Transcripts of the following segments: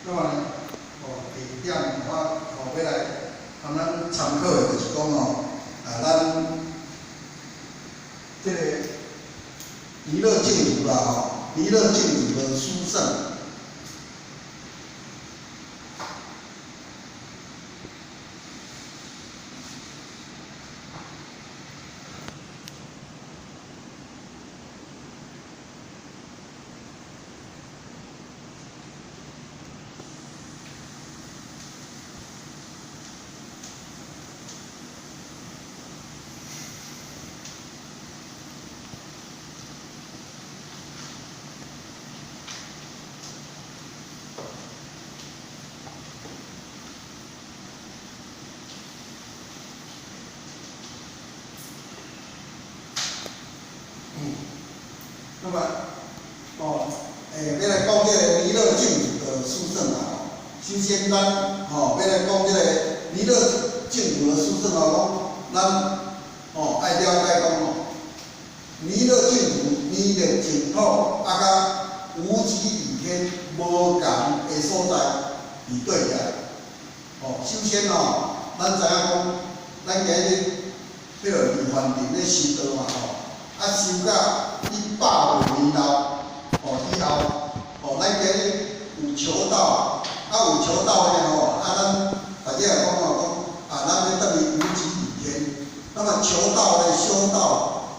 那麼呢，第二點我欲來通咱參考的，就是講咱這個彌勒淨土啦，彌勒淨土的殊勝。那麼，欲來講這個彌勒淨土的殊勝啦。首先咱欲來講這個彌勒淨土的殊勝講咱愛了解講彌勒淨土、彌勒淨土啊，佮無極理天無仝的所在佇對起來。首先咱知影講，咱今日彼個佇凡塵咧修道嘛，修到150年後，以後，咱今日有求道，有求道的咱大家也講講，咱欲轉去無極理天，那麼求道呢，修道，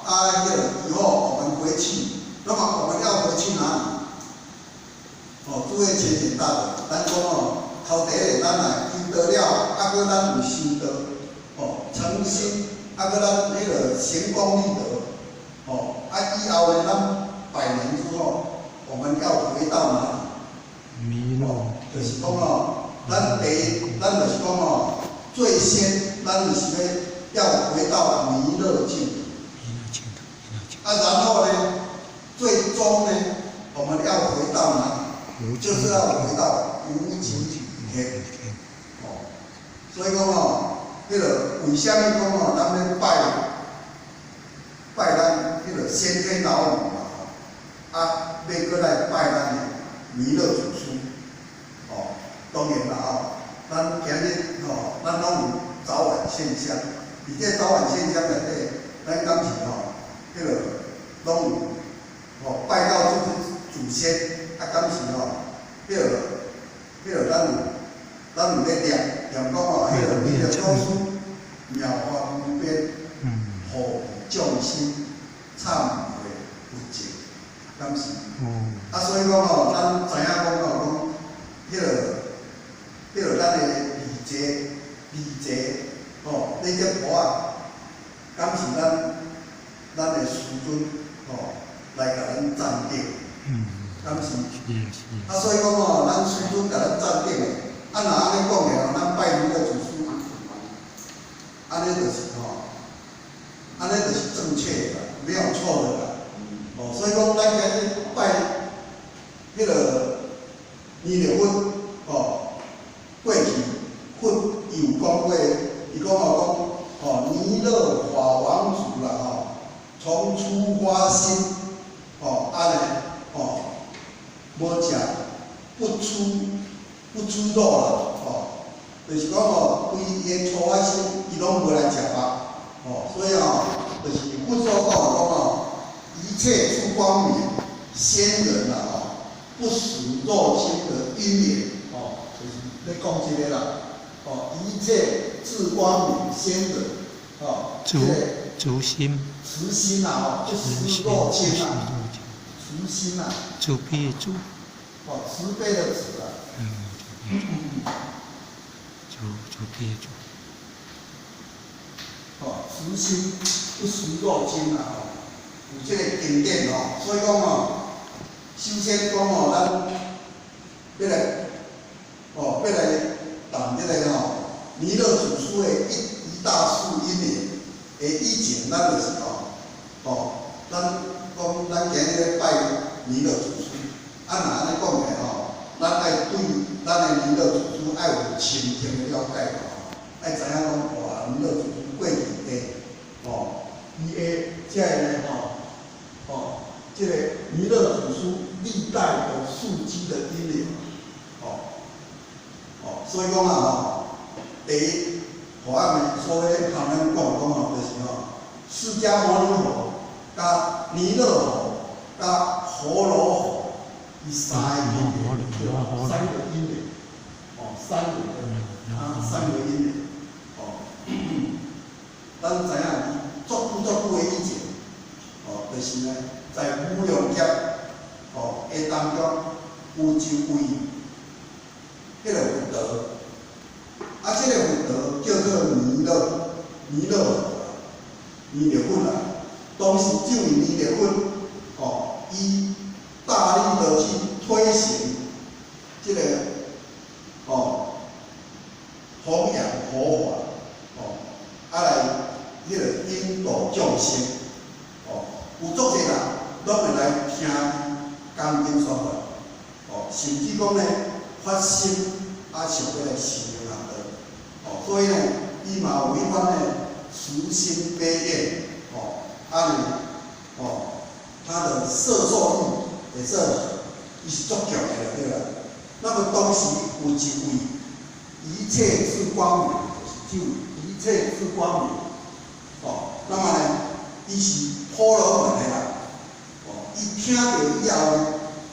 彼個以後我們回去，那麼我們要回去哪裡？諸位淺顯大德，咱講頭第一個咱來求道了，閣咱有修道，誠心，閣咱彼個行功立德，以後呢，咱百年之後，我們要回到哪裡？彌勒就是講咱第一，咱就是講最先，咱就是欲要回到彌勒淨土。彌勒淨土，彌勒淨土。然後呢，最終呢，我們要回到哪裡？就是要回到無極理天。所以講彼個為啥物講咱欲拜拜咱彼個先天老母嘛，欲閣來拜咱的彌勒祖師，當然啦咱今日咱攏有早晚獻香，佇這早晚獻香內底，咱敢是彼個攏有拜到祖先，敢是彼個咱有咧念念講彼個彌勒祖師妙法無邊，普度眾生，懺悔不盡，敢是？所以講咱知影講講，彼個咱的禮節禮節，禮節簿仔，敢是咱的師尊來共咱讚頂，敢是？所以講咱師尊共咱讚頂的，若按呢講起來，咱拜彌勒祖師，按呢就是按呢就是正確的，沒有錯的啦。所以講咱今日拜彼個彌勒佛，過去佛有講過，伊講講，彌勒法王子啦從初發心，按呢，無食不出肉啦，就是講對伊的初發心，伊攏無來食肉，所以就是佛所講的講一切諸光明仙人啦，不食肉親的因緣，就是咧講這個啦，一切智光明仙人，這個慈心，慈心啦，不食肉親啦，慈心啦，慈悲的慈，慈悲的慈啊，慈悲的慈，慈心不食肉親啦，有這個經典所以講首先講咱欲來，欲來談這個彌勒祖師的一大事因緣的以前，咱就是咱講咱今日咧拜彌勒祖師，若按呢講起來咱愛對咱的彌勒祖師愛有深層的了解愛知影講哇，彌勒祖師過去的，伊的這个呢這個彌勒祖師歷代的事跡的因緣，所以講啊吼，第一，予咱呢，所以含咱講講吼，就是吼，釋迦牟尼佛、佮彌勒佛、佮婆羅佛，伊三个因緣，對吧？三個因緣，哦，三個啊，三個因緣，哦，咱知影伊足久足久的以前，哦，就是呢，在無量劫哦的當中，有一位彼個佛陀，啊，這個佛陀叫做彌勒，彌勒佛，彌勒佛啦。當時這位彌勒佛，哦，伊大力的去推行這個哦弘揚佛法，哦，啊來彼個引導眾生，哦，有足濟人攏會來聽伊講經說法，哦，甚至講呢發心啊想欲來修行學道，哦，所以呢，伊嘛有彼款的慈心悲願，哦，啊呢，哦，他的攝受欲會說，伊是足強的啦，對啦。那麼當時有一位一切智光明，就是這位一切智光明，哦，那麼呢，伊是婆羅門的人，哦，伊聽著以後呢，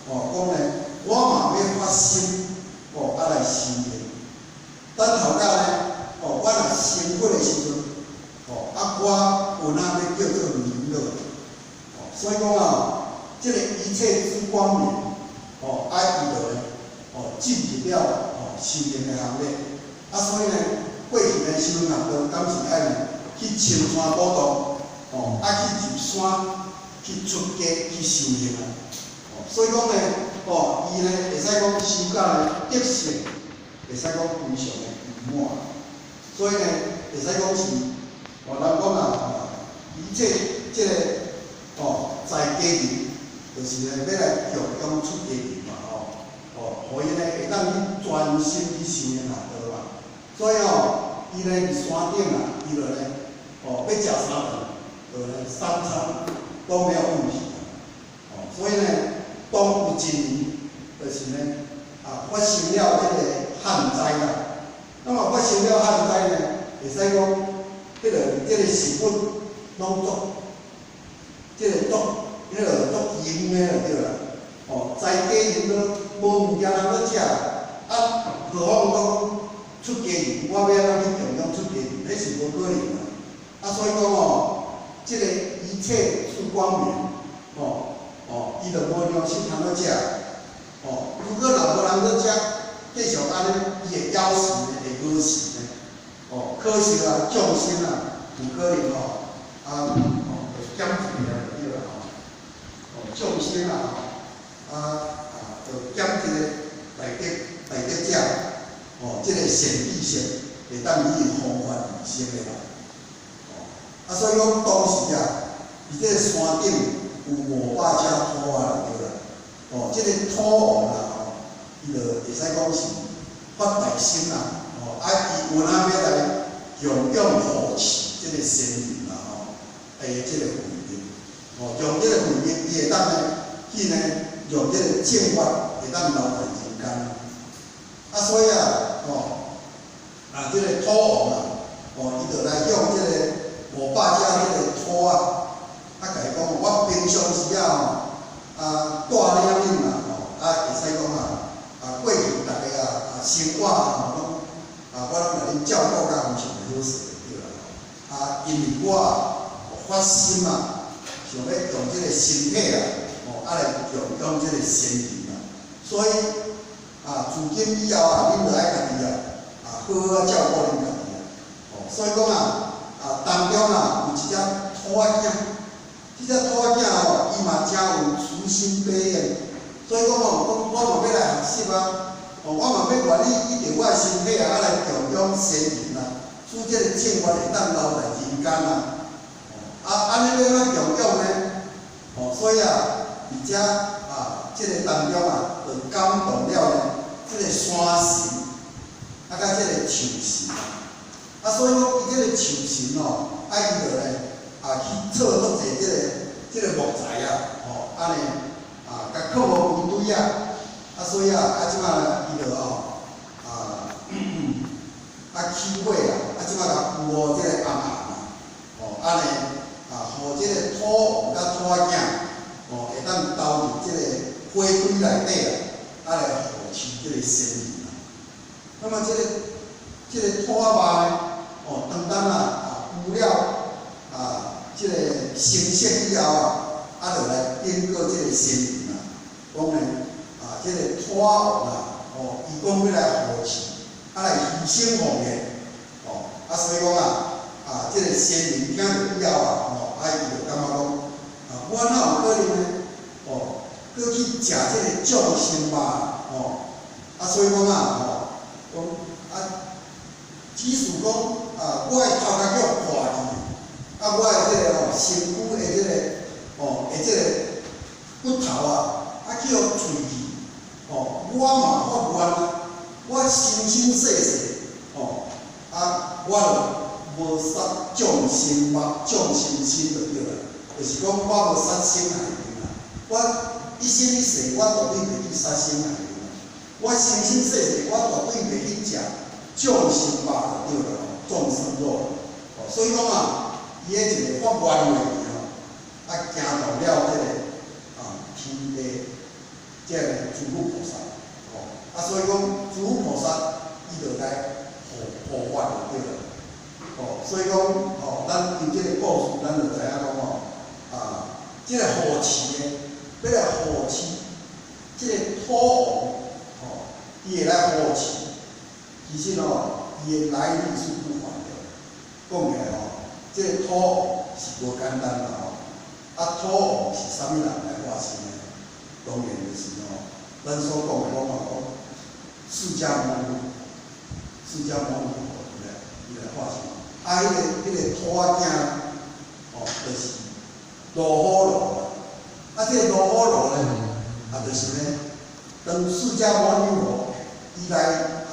哦，講呢，我嘛欲發心，哦，啊來修行。等頭家呢，哦，我若成佛的時陣，哦，啊，我有哪欲叫做彌勒，哦，所以講啊，這個一切智光明，哦，啊，伊就呢，哦，進入了哦修行的行列，啊，所以呢，過去呢修行學道，敢是愛呢去深山古道，哦，啊去入山去出家去修行啊，哦，所以講呢，哦，伊呢會使講修到呢德性，會使講非常的圓滿，所以呢，會使講是，哦，人講啊，一切這個哦，在家人，就是呢，欲來供養出家人嘛，吼，哦，予伊呢會當去專心去修行學道嘛。所以哦，伊呢佇山頂啊，伊就呢，哦，欲食三頓，就呢三餐都沒有問題啊。哦，所以呢，當有一年，就是呢，啊，發生了這個旱災啦。那麼發生了旱災呢，會使講，彼個這個食物攏足，這個足，彼個足飢荒的就對啦。哦，在家人都無物件通好食，啊，何況講出家人，我欲按怎去供養出家人？彼是無可能啦。啊，所以講哦，這個一切智光明，哦哦，伊就無糧食通好食。哦，如果若無人好食，繼續按呢，伊會枵死呢，會餓死呢。哦，可惜啊，眾生啊，有可能吼，啊，哦，就減一個就對啦吼。哦，眾生啊，吼，啊啊，就減一個大德大德者，哦，這個善知識會當予伊弘法利生的啦。哦，啊，所以講當時啊，佇這個山頂有500隻兔仔就對啦。哦，這個兔王啦，吼，伊就會使講是發大心啦，哦，啊，伊有哪欲來供養護持這個仙人啦，吼，的這個慧命，哦，用這個慧命，伊會當呢去呢，用這個正法會當留在人間。啊，所以啊，哦，啊，這個兔王啊，哦，伊就來向這個500隻這個兔仔，啊，共伊講，我平常時啊，吼，啊，帶領恁啦，吼，啊，會使講啊，啊，過去逐个啊，啊，生活啊，吼，攏啊，我攏共恁照顧甲非常好勢，對啦，吼，啊，因為我發心啊，想欲用這個身體啊，吼，啊來供養這個仙人啊，所以啊，自今以後啊，恁著愛家己啊，啊，好好啊照顧恁家己啊，哦，所以講啊，啊，當中啊，有一隻兔仔囝，這隻兔仔囝吼，伊嘛誠有慈心悲願，所以講吼，講我嘛欲來學習啊，哦，我嘛欲願意以著我的身體啊，啊來供養仙人啊，使這個正法會當留在人間啊，哦，啊，按呢欲按怎供養呢？哦，所以啊，佇遮啊，這個當中啊，就感動了呢，這個山神，啊，佮這個樹神，啊，所以講伊這個樹神吼，啊，伊就呢，啊，去創足濟這個木材啊，吼，按呢，啊，共囥好規堆啊，啊，所以啊，啊，這擺伊就吼，啊，啊起火啊，啊這擺共孵予這个阿含啊，哦，按呢啊，予這个土王佮土仔囝，哦，會當投入這个火堆內底啊，啊來護持這个仙人啊。那麼這个兔仔肉呢，哦，當當啊啊孵了啊，這个成熟以後啊，啊就來稟告這个仙人啊，講呢啊，這个兔仔王啊，哦，伊講欲來護持，啊來犧牲奉獻，哦，啊所以講啊，啊這个仙人聽著以後啊，哦，啊伊就感覺講，啊我哪有可能呢？哦，閣去食這个眾生肉，哦，啊所以講啊，哦，講啊，只是講啊，我的頭殼予破去，啊，我的這个吼身軀的這个吼的這个骨頭啊，啊去予碎去，吼，我嘛發願啊，我生生世世，吼，啊，我就無殺眾生肉、眾生身就對啦，就是講我無殺生害人啊，我一生一世我絕對袂去殺生害人啊，我生生世世我絕對袂去食眾生肉就對啦，眾生肉，哦，所以講啊，伊彼一個發願話吼，啊驚動了這个啊天地這个諸佛菩薩，哦，啊所以講諸佛菩薩伊就來護護法就對啦，哦，所以講吼，咱由這个故事，咱就知影講吼，啊，這个護持的，欲來護持這个土王，吼，伊會來護持，其實吼，伊的來歷是不凡的。講起來吼，這个土王是無簡單啦吼。啊，土王是啥物人來化身的？當然就是吼，咱所講的講法講，釋迦牟尼，釋迦牟尼佛伊來化身。啊，彼个兔仔囝，哦，就是羅睺羅啦。啊，這個羅睺羅呢，啊，就是呢，當釋迦牟尼佛伊來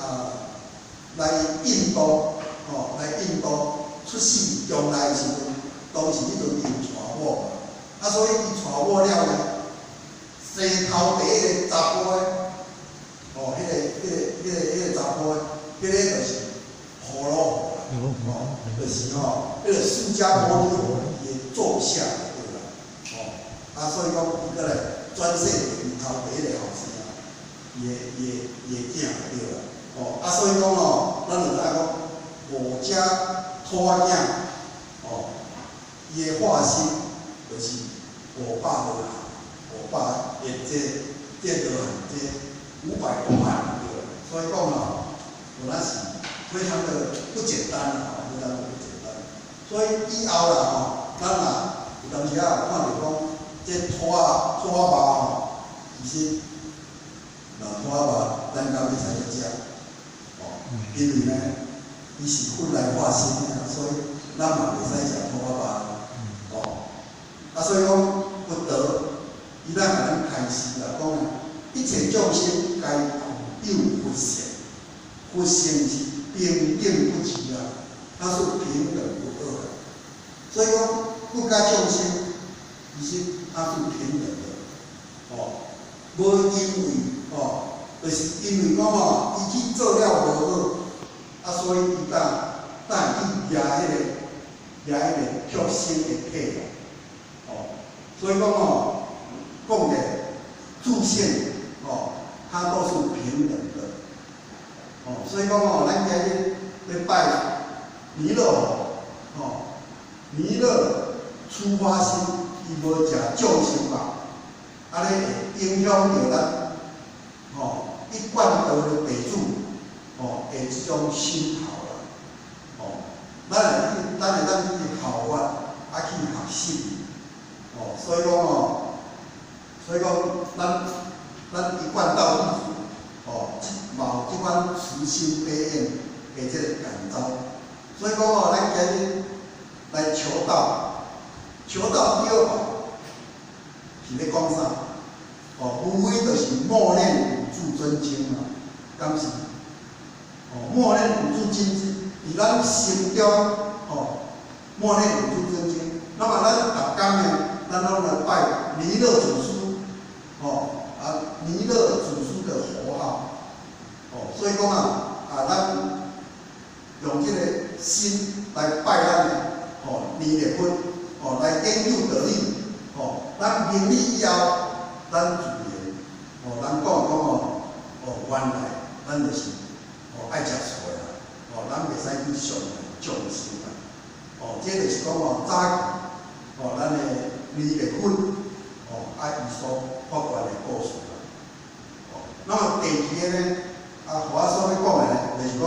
啊來印度，吼，來印度出世將來的時陣，當時彼陣伊有娶某嘛，啊，所以伊娶某了呢，生頭第一個查埔的，哦，彼个查埔的，彼个就是婆羅佛啦，哦，就是吼，彼个釋迦牟尼佛伊的座下對啦，哦，啊，所以講伊閣來轉世做伊頭第一個後生，伊的囝對啦，哦，啊，所以講吼，咱就知影講，五隻兔仔囝，哦，伊的化身就是五百羅漢，五百的這羅漢，這500羅漢對啦，所以講吼，有那是非常的不簡單啦，吼，非常的不簡單。所以以後啦吼，咱若有當時仔有看著講，這兔仔肉吼，其實若兔仔肉，咱敢會使去食？哦，因為呢，伊是佛來化身的，所以咱嘛袂使食兔仔肉。哦，啊，所以講佛陀伊咱共咱開示啦，講一切眾生皆具有佛性，佛性是平等不二啊，它是平等不二的。所以講佛佮眾生其實它是平等的，哦，無因為哦，就是因為講吼，伊去做了無好，啊，所以伊當當去掠彼个畜生的體啦，哦，所以講吼，講的諸性哦，它都是平等的，哦，所以講吼，咱今日欲拜彌勒佛，哦，彌勒初發心，伊無食眾生肉，按呢會影響著咱，吼，一貫道的地主，吼，的這種心頭啦，吼，咱會當去效法，啊去學習，哦，所以講吼，所以講咱一貫道弟子，哦，嘛有這款慈心悲願的這個感召，所以講吼，咱今日來求道，求道第二寶是咧講啥？哦，無非就是默念五字真經嘛，敢是？哦，默念五字真經，佇咱心中，哦，默念五字真經。那麼咱逐工呢，咱攏來拜彌勒祖師，哦，啊，彌勒祖師的佛號，哦，所以講啊，啊，咱拜咱的彌勒佛，來研究道理，咱明理以後，咱自然，咱講講原來咱就是愛食素的啦，咱袂使去傷害眾生啦，這就是講早期，咱的彌勒佛，伊所發願的故事啦。那麼第二个呢，我所欲講的呢，就是講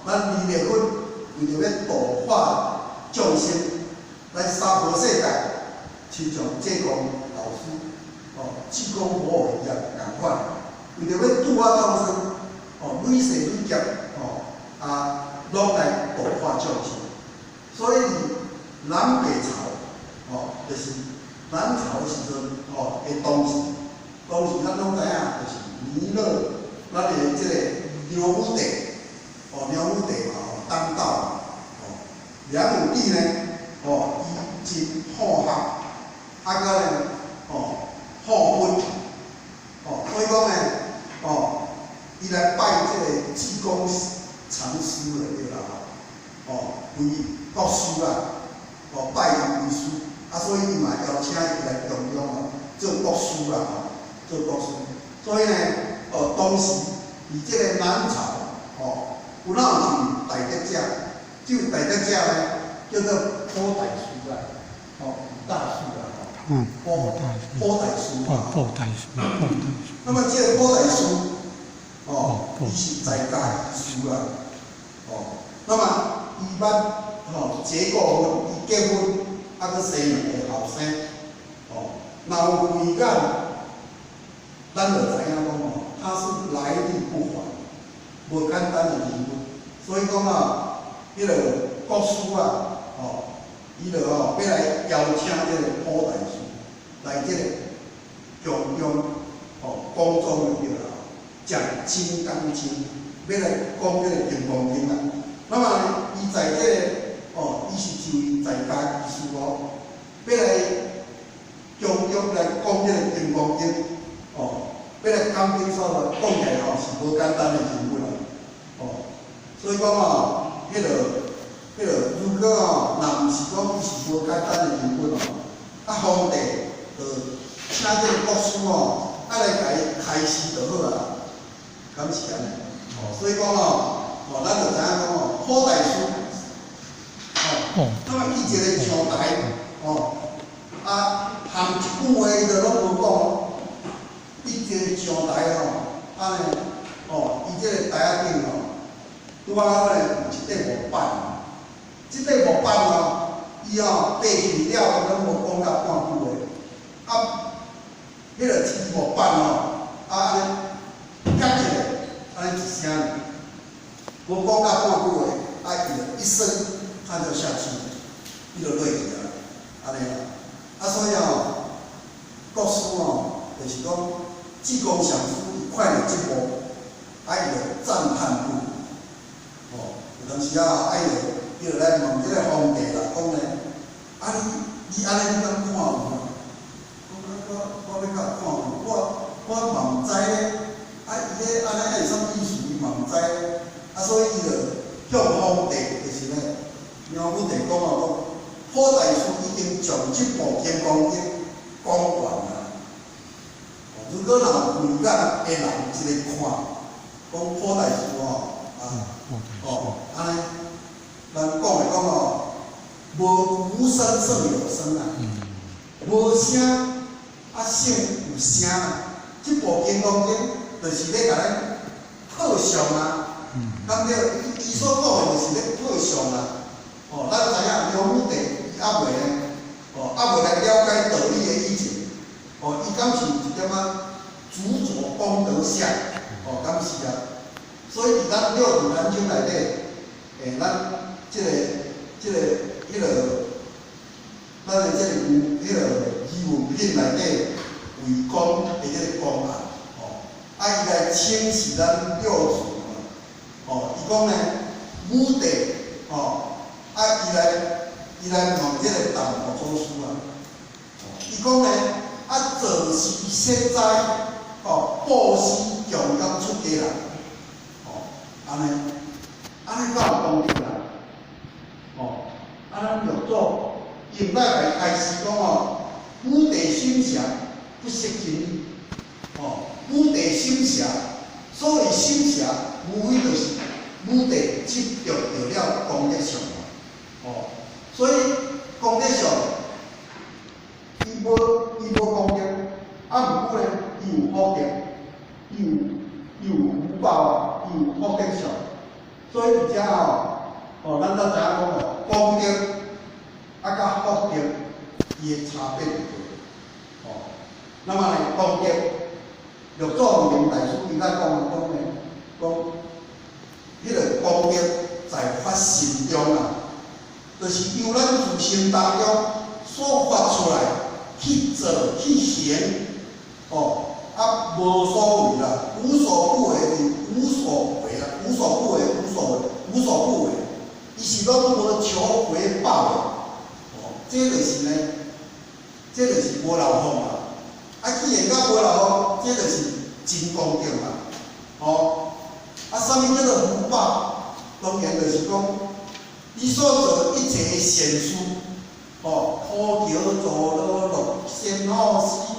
咱彌勒佛為著欲度化眾生，來娑婆世界，親像濟公老師，濟公活佛一樣仝款，為著欲度化眾生，累世累劫，攏來度化眾生。所以南北朝，就是南朝的時陣，的當時，當時咱攏知影，就是彌勒，咱的這个梁武帝，梁武帝嘛，當道嘛，梁武帝呢，伊真好學，閣呢，好佛，所以講呢，伊來拜這个濟公禪師就對啦，為國師啦，拜伊為師，所以伊嘛邀請伊來中央做國師啦，做國師。所以呢，當時佇這个南朝，有哪有一位大德者，這位大德者呢，叫做普大師啦，普大師啦，普大師，普大師，普大師。那麼這个普大師，伊是在家居士啦，那麼伊捌結過婚，伊結婚，閣生兩个後生，若有慧眼，咱就知影講他是來歷不凡，無簡單的人物。所以講啊，彼个國師啊，伊就欲來邀請這个普大師來這个宮中講宗就對啦，講《金剛經》，欲來講這个《金剛經》啦。那麼伊在這个伊是一位在家居士欲來宮中來講這个《金剛經》，欲來講經說來講起來是無簡單的人物啦，所以講彼个如果若毋是講伊是無簡單的人物皇帝就請這个國師來共伊開示就好啊，敢是按呢？所以講咱就知影講普大師，那麼伊一个上台，含一句話伊就攏無講，伊一个上台按呢，伊這个台仔頂拄仔好呢有一塊木板，這塊木板伊爬起了後，攏無講甲半句話，彼个一木板按呢夾起來，按呢一聲爾，無講甲半句話，伊就一聲，他就下去，伊就落去啊，按呢啦。所以國師就是講濟公上師伊看著這幕，伊就讚嘆不已。有當時啊，伊就來問這个皇帝啦，講呢，你按呢你敢看有無？講我欲共看有，我嘛毋知咧，伊咧按呢是啥物意思？伊嘛毋知咧，所以伊就向皇帝，就是呢，梁武帝講啊講，普大師已經將這部《金剛經》講完啊。如果若有慧眼的人一个看，講普大師按呢，咱講來講無無聲勝有聲啊，無聲勝有聲啊。這部《金剛經》就是咧共咱破相啊，敢對？伊所講的就是咧破相啊。咱知影梁武帝伊猶未呢，猶未來了解道理的以前，伊敢是有一點仔執著功德相，敢是啊。所以佇咱六祖壇經內底，咱這个、彼个，咱的這个有彼个疑問品內底為講的這个公案，伊來請示咱六祖嘛，伊講呢，武帝，伊來問這個達摩祖師啊，伊講呢，做事現在，布施供養出家人，按呢，按呢敢有功德啦？擺來開示講哦，五地心邪不識真理，哦，五地心邪，所謂心邪，無非就是五地執著著了功德相嘛，哦，所以功德相，伊無功德，啊，毋過呢，伊有福德，伊有福報啊，伊有福德相，所以佇遮吼，哦，咱才知影講哦，功德啊佮福德，伊的差別佇佗，哦，那麼呢，功德，六祖慧能大師伊較講講呢，講，彼個功德在發心中啊，就是由咱自心當中所發出來去做去行，哦，啊無所為啦，無所不為是無所為啦，無所不為，無所為，無所不為，伊是攏無求回報的，哦，這就是呢，這就是無漏福嘛。啊，既然講無漏福，這就是真功德嘛，哦，啊，啥物叫做福報？當然就是講，你所做一切善事，哦，苦橋造路、落仙好施，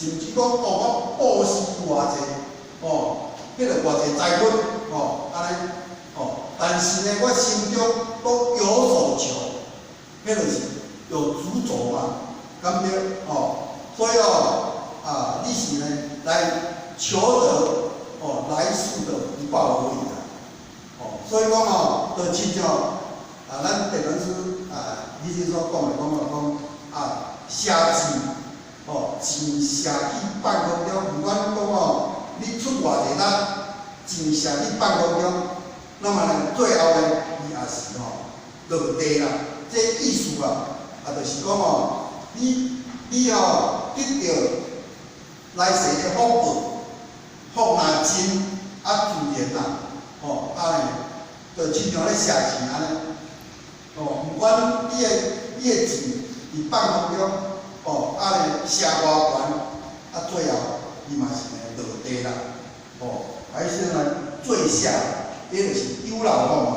甚至講哦，我布施偌濟，哦，彼個偌濟財物，哦，按呢，哦，但是呢，我心中都有所求，彼就是有執著嘛，敢對？哦，所以哦，啊，你是呢來求得哦來世的福報而已啦，哦，所以講哦，就親像啊，咱電文師啊，以前所講的講啊講啊，捨錢哦，錢捨去半空中，毋管講哦，你出偌濟力，錢捨去半空中，那麼呢，最後呢，伊也是吼落地啦。這意思啊，啊，就是講哦，你哦得著來世的福報，福若盡啊，自然啦，哦，啊呢，就親像咧捨錢按呢，哦，毋管你的錢佇半空中，哦，啊呢捨偌懸，啊最後伊嘛是呢落地啦，哦，還是呢墜下，這就是有漏福嘛，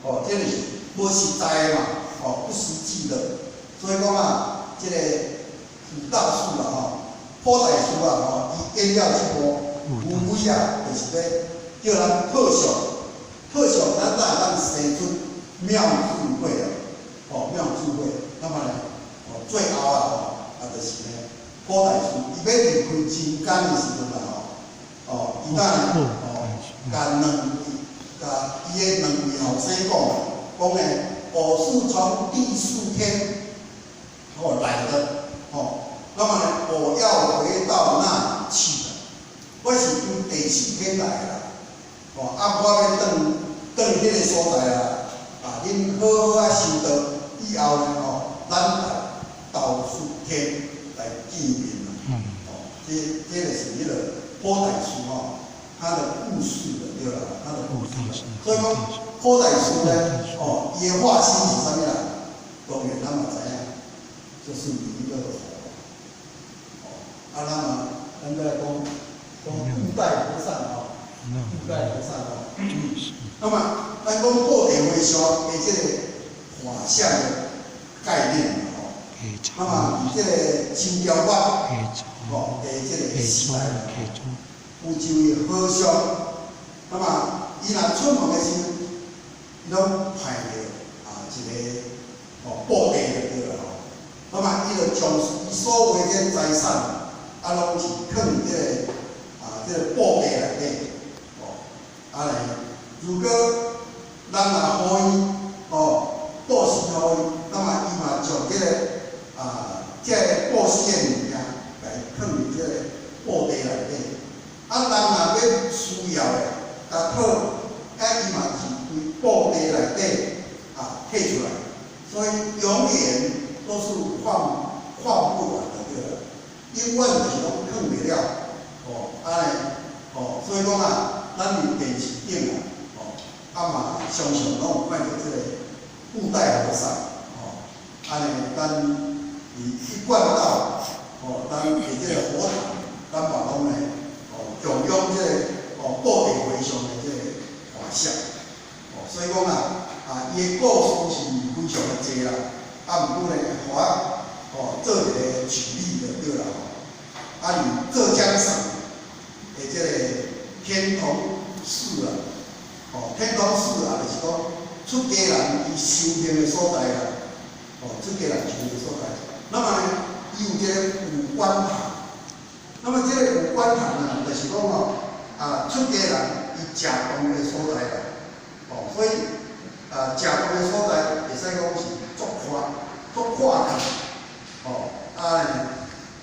哦，這就是無實在的嘛，哦，不實際的，所以講啊，這個普大師啦吼，普大師啊吼，伊演了這部無非啊，就是欲叫咱破相，破相咱才會當生出妙智慧啊，哦，妙智慧，那麼呢，哦，最後啊，吼，啊，就是呢，普大師伊欲離開人間的時陣啊，吼，哦，伊等呢，哦，共兩位，共伊的兩位後生講啊，講呢，我是從第四天，哦來的，哦，那麼呢，我要回到那裡去的，我是從第四天來的啦，哦，啊，我欲轉轉彼个所在啊，啊，恁好好啊修道，以後呢，吼，咱來兜率天來見面啦，哦，這就是彼个普大師吼，他的故事就對啦，他的故事。所以講普大師呢，哦，伊的化身是啥物啦？當然咱嘛知影，就是彌勒佛。哦，啊，咱嘛，咱閣來講講布袋和尚吼，布袋和尚吼。那麼，咱講布袋和尚的這個法相的概念吼，那麼佇這個金雕灣，吼的這個時代，有一位和尚，那麼伊若出門的時陣，伊攏派著啊一個哦布袋就對啦吼。那麼伊就將伊所有的這個財產，啊，攏是囥佇這個啊這個布袋內底，哦，啊來，如果人若予伊哦布施予伊，那麼伊嘛將這個啊這個布施的物件，共伊囥佇這個布袋內底。啊，人若欲需要的，共討，啊，伊嘛是對布袋內底啊提出來，所以永遠都是放不完的，對啦，永遠就是攏囥袂了，哦，按呢，哦，所以講啊，咱佇電視頂啊，哦，啊嘛常常攏有看著這個布袋和尚，哦，按呢，咱佇一貫道，哦，咱佇這個佛堂，咱嘛攏呢，哦，供養這個哦布袋和尚的這個畫像，哦，所以講啊，啊，伊的故事是非常的濟啦，啊，毋過呢，予我天童寺啊，哦，天童寺啊，就是講出家人伊修行的所在啦，哦，出家人修行的所在。那麼呢，伊有一个五觀堂，那麼這个五觀堂啊，就是講吼，啊，出家人伊食飯的所在啦，哦，所以啊，食飯的所在會使講是足寬、足闊闊，哦，啊，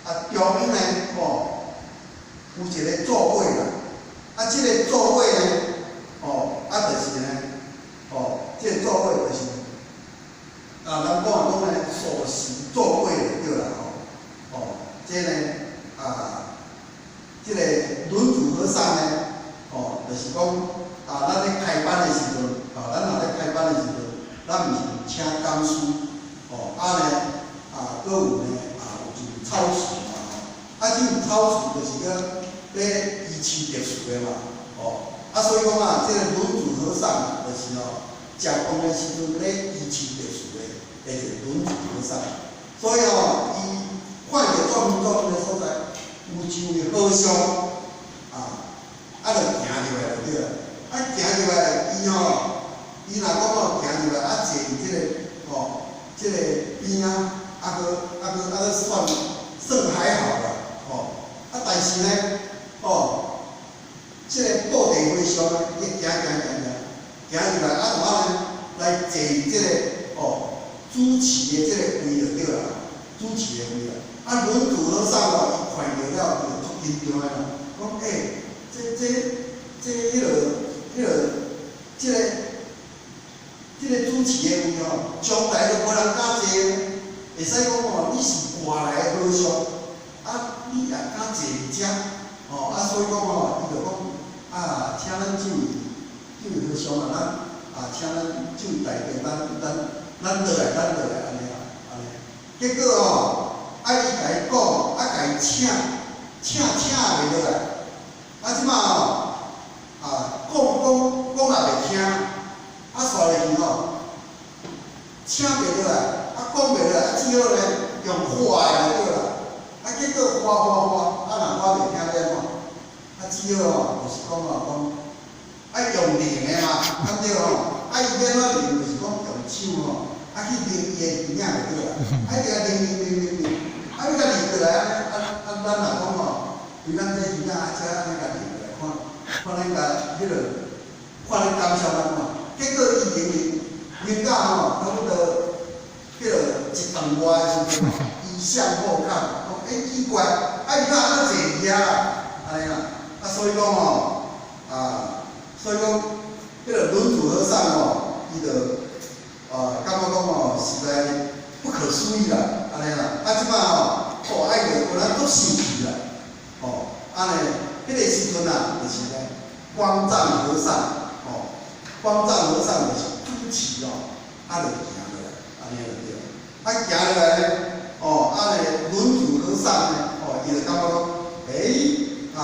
啊，中央呢，哦，有一个座位啦，啊，這个座位呢，哦，啊，就是呢，哦，這个座位就是，啊，咱講的講呢，素食座位就對啦，吼，哦，這呢，啊，這个輪主和尚呢，哦，就是講，啊，咱咧開班的時陣，啊，咱若咧開班的時陣，咱毋是請講師，哦，啊呢，啊，閣有呢，啊，有一個操持嘛，吼，啊，這個操持就是講咧維持秩序的嘛，哦，啊，所以講啊，這个輪主和尚就是吼，食飯的時陣咧維持秩序的，就是輪主和尚。所以吼，伊看著轉轉的所在，有一位和尚，啊，啊，就行入來就對啦。啊，行入來，伊吼，伊若講吼行入來，啊，坐佇這個吼，這个邊仔，啊，閣啊閣啊閣算算還好啦，吼。啊，但是呢，哦，這个布袋和尚呢，伊行行行行，行入來，啊，怎啊呢？來坐佇這个哦主持的這个位就對啦，主持的位啦。啊，輪主和尚哦，伊看著了，伊就足緊張的啦，講欸，這這這彼落彼落，這个這个主持的位吼，從來都無人敢坐，會使講吼，你是外來的和尚，啊，你也敢坐佇遮，吼，啊，所以講吼，伊就講啊，請咱這位這位和尚啊，咱啊，請咱這位大德，咱咱咱落來，咱落來，按呢啦，按呢。結果吼，啊，伊共伊講，啊，共伊請，請請也袂落來，啊，這擺吼，啊，講講講也袂聽，啊，煞落去吼，請袂落來，啊，講袂落來，啊，只好呢用喝的就對啦。啊，結果喝喝喝，啊，若喝袂聽欲按怎？啊，只好吼，就是講吼講，愛用擰的嘛，對毋對吼？啊，伊欲按怎擰，就是講用手吼，啊去擰伊的耳仔就對啦。啊，伊共擰擰擰擰擰，啊，欲共擰過來，按呢啊啊，咱若講吼，對咱這耳仔啊，遮按呢共擰過來看，看恁共彼落，看恁感受按怎？結果伊擰擰擰到吼，差不多彼落一丈外的時陣吼，伊向後看，講欸奇怪，啊伊哪會閣坐佇遐啦？按呢啦，啊所以講吼，啊，所以講，彼个輪主和尚吼，伊就啊感覺講吼，實在不可思議啦，按呢啦，啊這擺吼，哦愛個予咱足生氣啦，吼，按呢，彼个時陣啊，就是呢，方丈和尚，吼，方丈和尚就是主持哦，啊就行落來，按呢就對啦，啊行落來呢，哦，啊呢輪主和尚呢，哦，伊就感覺講，欸，啊，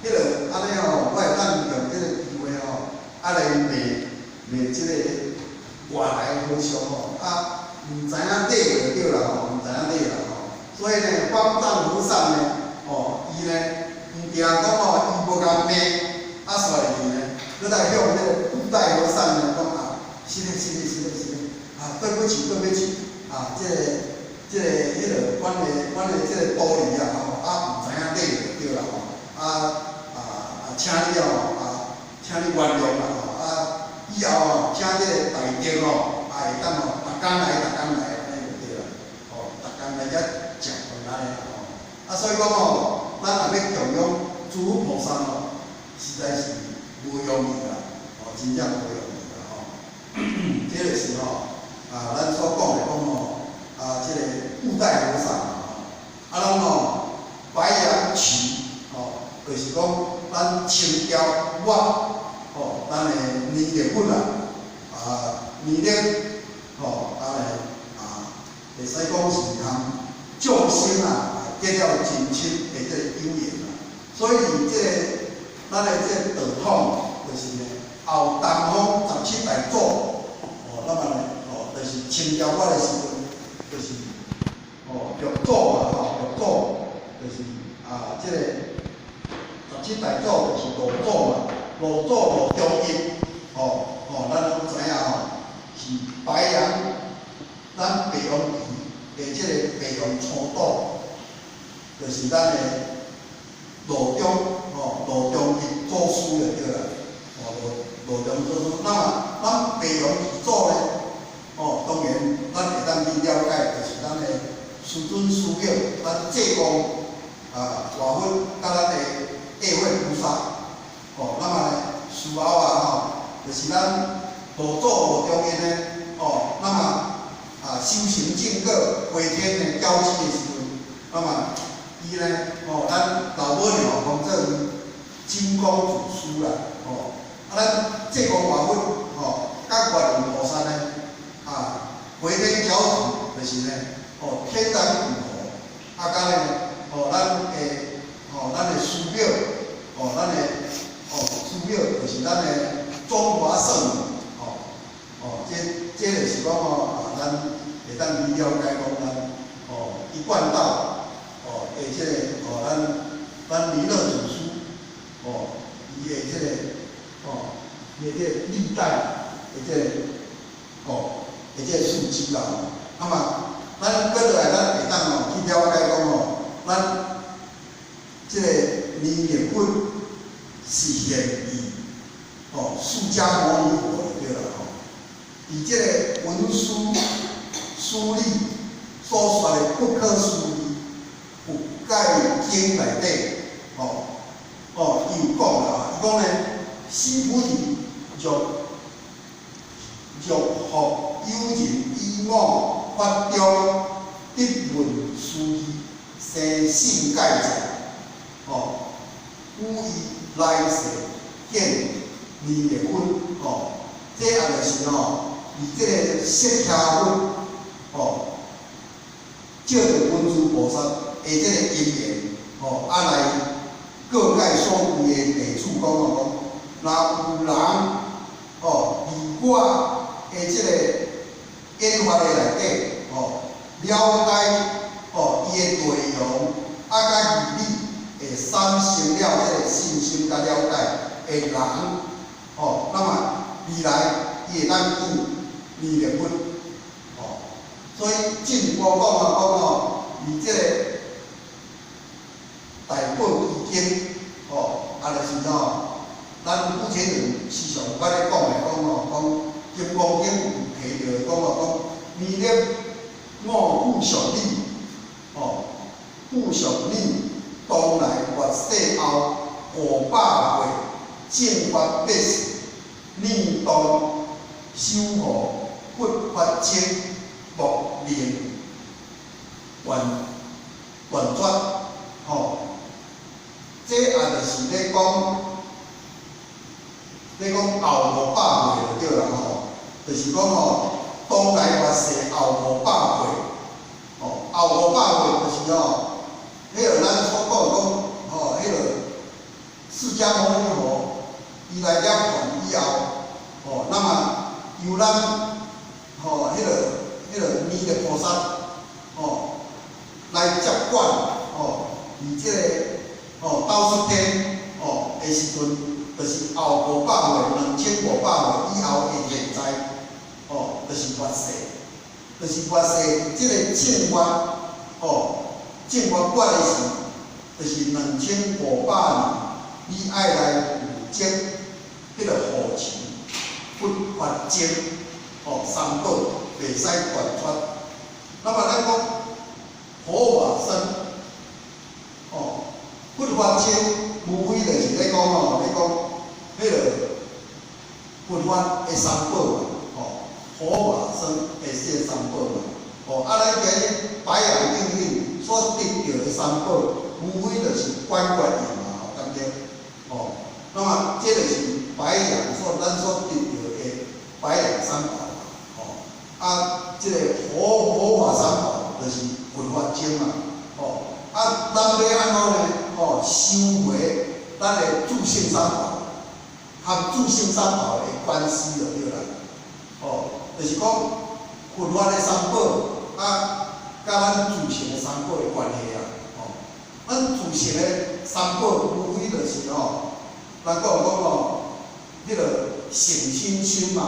彼个按呢吼，我會當用這個機會吼，啊來罵罵這个外來和尚吼，啊，毋知影禮就對啦吼，毋知影禮啦吼，所以呢，方丈和尚呢，哦，伊呢，毋定講吼，伊無共罵，啊，煞落去呢，閣來向這个布袋和尚呢講啊，是嘞是嘞是嘞是嘞，啊，對不起對不起，啊，這个這个彼落，阮的阮的這个徒兒啊吼，啊，毋知影禮就對啦吼，啊啊啊，請你哦，啊，請你原諒啦吼，啊，以後哦，請這個大德吼，啊，會當吼，逐工來，逐工來，按呢就對啦，吼，逐工來遮食飯按呢啦吼，啊，所以講吼，咱若欲供養諸佛菩薩吼，實在是無容易啦，吼，真正無容易啦吼。這就是吼，啊，咱所講的講吼，啊，這個布袋和尚吼，啊，咱吼白陽旗，吼，就是講咱清朝末，吼，咱的農曆佛啦，啊，農曆，吼，啊咧，啊，會使講是通眾生啊，結了真深的這個有緣啦。所以這个咱的這个道統，就是呢，後東方十七大祖，哦，那麼呢，哦，就是清朝末的時陣，就是哦，六祖啊，吼，六祖，就是啊，這个十七大祖就是路祖嘛，路祖路中一，吼吼，咱攏知影吼，是白羊，咱白羊旗的這个白羊初祖，就是咱的路中吼，路中一祖師就對啦，吼路路中祖師。那麼咱白羊二祖呢？吼，當然咱會當去了解，就是咱的師尊師表，咱濟公啊，活佛佮咱的慧菩薩，吼，那麼呢，事後啊吼，就是咱路祖路中一呢，吼，那麼啊修成正果飛天的交接的時陣，那麼伊呢，吼，咱老母娘講做金剛祖師啦，吼，啊，咱濟公活佛，吼，佮觀音菩薩呢，啊，飛天憍子就是呢，吼，天人五佛，啊，佮呢，吼，咱的，吼，咱的師表，吼，咱的，吼，師表就是咱的中華聖母，吼，吼，這這就是講吼，啊，咱會當去了解講咱，吼，一貫道，吼，的這個，吼，咱咱彌勒祖師，吼，伊的這個，吼，伊的這個歷代的這個，吼，的這個事蹟啦，吼，那麼咱閣落來，咱會當吼去了解講吼，咱這個彌勒佛是現義，吼，釋迦牟尼佛就對啦吼。佇這個文殊師利所說的不可思議佛蓋經內底，吼，哦，伊有講啦，伊講呢，須菩提，若若復有人於我法中得聞思議生信解者，吼，汝於來世見彌勒佛，吼，這也就是吼，佇這個釋迦佛，吼，照著文殊菩薩的這個因緣，吼，啊來告誡所有的弟子講吼，講，若有人，吼，佇我的這個演法的內底，吼，了解，吼，伊的內容，啊，佮義理，會產生了這個信心佮了解的人，吼，那麼未來伊會當見彌勒佛，吼，所以進一步講啊講吼，佇這個大寶積經，吼，啊，就是吼，咱目前人時常有捌咧講的講吼，講金剛經有提著講吼，講彌勒我具足你，吼，具足你當來末世後五百歲正法滅時，你當守護佛法經，莫令斷斷絕，吼，這也就是咧講，咧講後五百歲就對啦吼，就是講吼，當來末世後五百歲，吼，後五百歲就是吼，彼個咱所講講，吼，彼個釋迦牟尼佛，伊來涅槃以後，吼，那麼由咱，吼，彼個彼個彌勒菩薩，吼，來接管，吼，佇這個，吼，兜率天，吼的時陣，就是後五百歲，2500歲以後的現在，吼，就是末世，就是末世這個正法，吼，正法決的時，就是2500年，你愛來負責彼個護持佛法經，吼，三寶袂使斷絕。那麼咱講佛法僧，吼，佛法經無非就是咧講吼，咧講彼個佛法的三寶嘛，吼，佛法僧的這三寶嘛，吼，啊，咱今日白羊命運所得著的三寶，無非就是觀覺用嘛，吼，對毋對？吼，那麼這就是白羊所咱所得著的白羊三寶嘛，吼，啊，這個佛佛法三寶就是佛法經嘛，吼，啊，咱欲按怎呢？吼，收回咱的自性三寶，和自性三寶的關係就對啦，吼，就是講佛法的三寶啊，佮咱自性的三寶的關係啊，吼，咱自性的三寶無非非就是吼，咱講講吼，彼個誠心心嘛，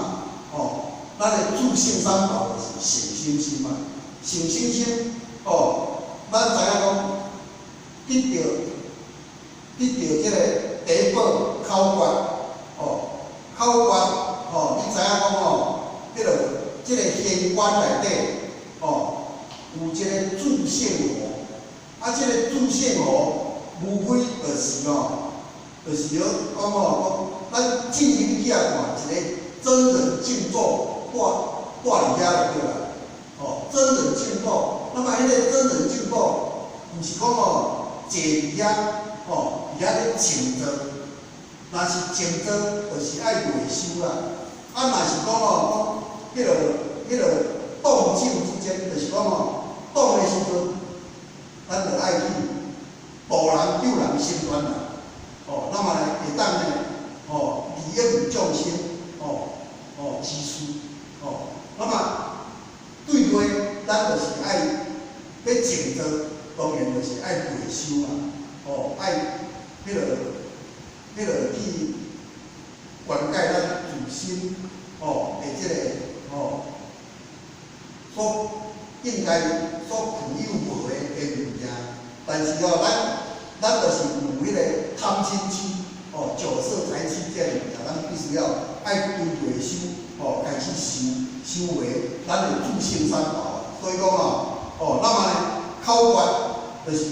吼，咱的自性三寶就是誠心心嘛，誠心心，吼，咱知影講得著這個第一寶口訣，吼，口訣，吼，你知影講吼，彼個這個玄關內底，吼，有一個自性佛，啊，這個自性佛無非就是吼，就是講吼，講咱進入去啊看一個真人靜坐，蹛佇遐就對啦。吼，真人靜坐，那麼彼個真人靜坐，毋是講吼坐佇遐，吼佇遐咧靜坐，若是靜坐，就是愛內修啦。啊，若是講吼，講彼個動靜之間，就是講吼，動的時陣，咱就愛去度人救人心願啦。哦，那麼呢會當呢，吼利益眾生，吼之事，吼，那麼對話，咱就是愛欲靜坐，當然就是愛內修嘛，吼，愛彼個去觀解咱自身，吼的這個吼，所應該所具有無的物件，但是吼，咱就是有彼個貪嗔痴，吼，酒色財氣這个物件，咱必須要愛對內修，吼，開始修修為咱的自性三寶。所以講吼，哦，那麼呢，口訣就是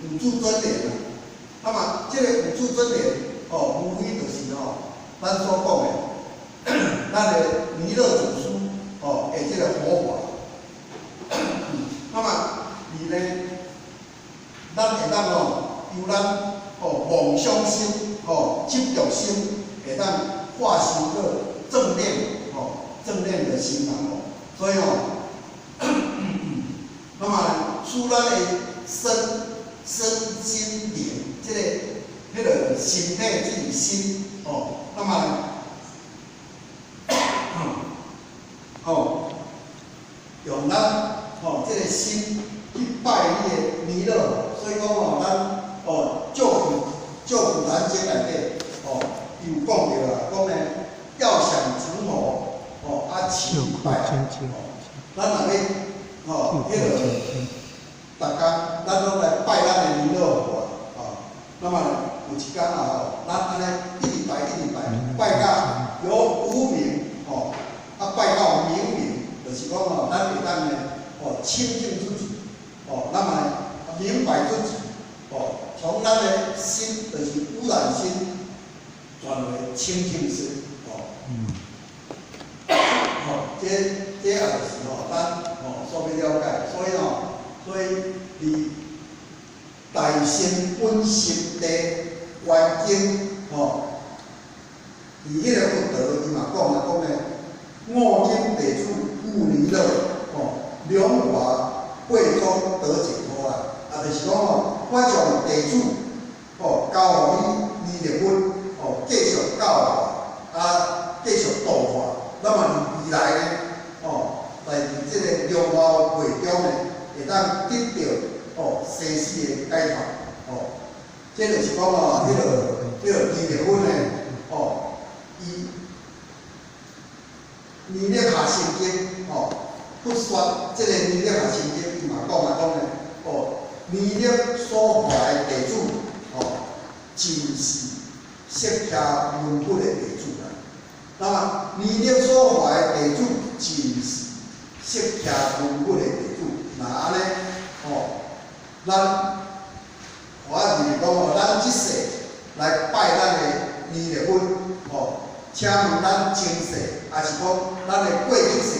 五字真言啦。那麼這個五字真言，吼，無非就是吼，咱所講的，咱的彌勒祖師，吼，的這個佛法。那麼，而呢，咱會當吼，由咱吼妄想心、吼執著心，會當化成做正念，吼正念的心啦吼。所以吼，那麼使咱的身心靈，這個彼個身體這個心，吼，那麼，吼，用咱吼這個心去拜彼個彌勒，所以講吼，咱哦《救苦壇經》內底，吼，伊有講著啦，講呢，要想成佛，吼，啊，起拜，吼，咱若欲吼，彼個，逐工咱攏來拜咱的彌勒佛啊，吼，那麼有一工啊吼，咱按呢一直拜一直拜，拜到由無明吼，啊拜到明明，就是講吼，咱會當呢，吼清淨自己，吼，那麼呢明白自己，吼，從咱的心就是污染心，轉為清淨心，吼。吼，這也就是吼，咱吼所欲了解，所以吼，所以佇大乘本心地觀經吼，佇彼個佛陀伊嘛講啊，講呢，我今弟子悟彌勒，吼，龍華會中得解脫啦，啊，就是講吼，我將弟子吼交予你彌勒佛，吼繼續教化，啊，繼續度化，那麼佇未來呢，吼，在佇這個龍華會中呢，會當得著吼生死的解脫，吼，這就是講吼，彼個彌勒佛呢，吼，伊彌勒下生經，吼，佛說這個彌勒下生經，伊嘛講啊講呢，吼，彌勒所化的弟子，吼，就是釋迦牟尼佛的弟子啦。那麼彌勒所化的弟子，就是釋迦牟尼佛的弟子。若按呢，吼，咱我認為講吼，咱這世來拜咱的彌勒佛，吼，請問咱前世，抑是講咱的過去世，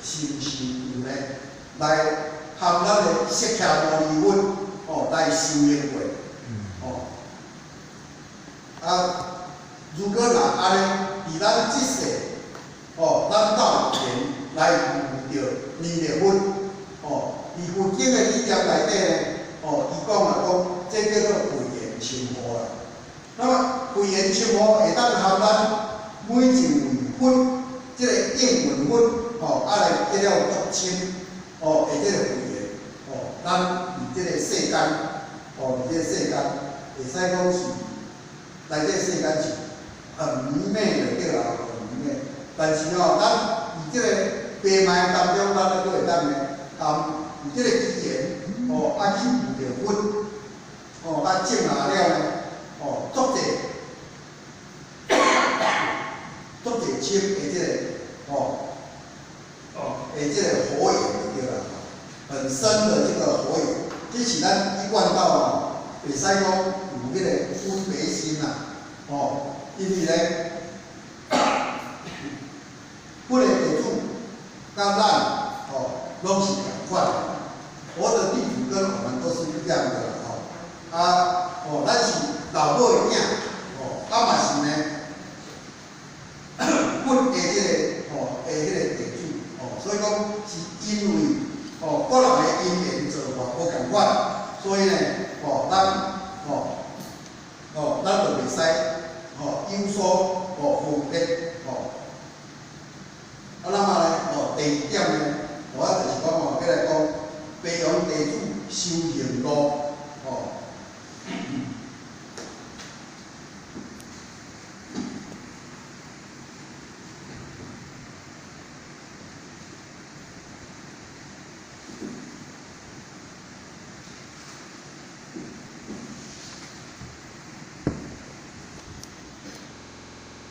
是毋是有呢？來含咱的釋迦牟尼佛，吼，來修行過，吼。啊，如果若按呢，佇咱這世，吼，咱鬥緣來遇著彌勒佛，吼，佇佛經的理念內底呢，吼，伊講啊講，這叫做慧緣深厚啦。那麼慧緣深厚會當含咱每一位佛，這個應聞佛，吼，啊來結了足深，吼，的這個慧緣，吼，咱佇這個世間，吼，佇這個世間，會使講是來這世間是很迷昧的對啦，很迷昧。但是吼，咱佇這個迷茫當中，咱閣會當呢，含有這個機緣，吼，啊去遇著佛，吼，啊證下了呢，吼，足濟，足濟深的這個，吼，哦，的這個佛緣對啦，很深的這個佛緣，這是咱一貫道吼，袂使講有彼個分別心啦，吼，因為咧，佛的弟子佮咱吼，攏是仝款的，佛的弟子跟我們都是一樣的啦，吼，啊，吼，咱是老母的囝，吼，啊嘛是呢，佛的這個吼的彼個弟子，吼，所以講是因為吼各人的因緣造化無仝款，所以呢，吼，咱吼，吼，咱就袂使吼有所吼分別，吼。啊，那麼呢，吼，第二點呢，我就是講吼，欲來講白羊地主修行路，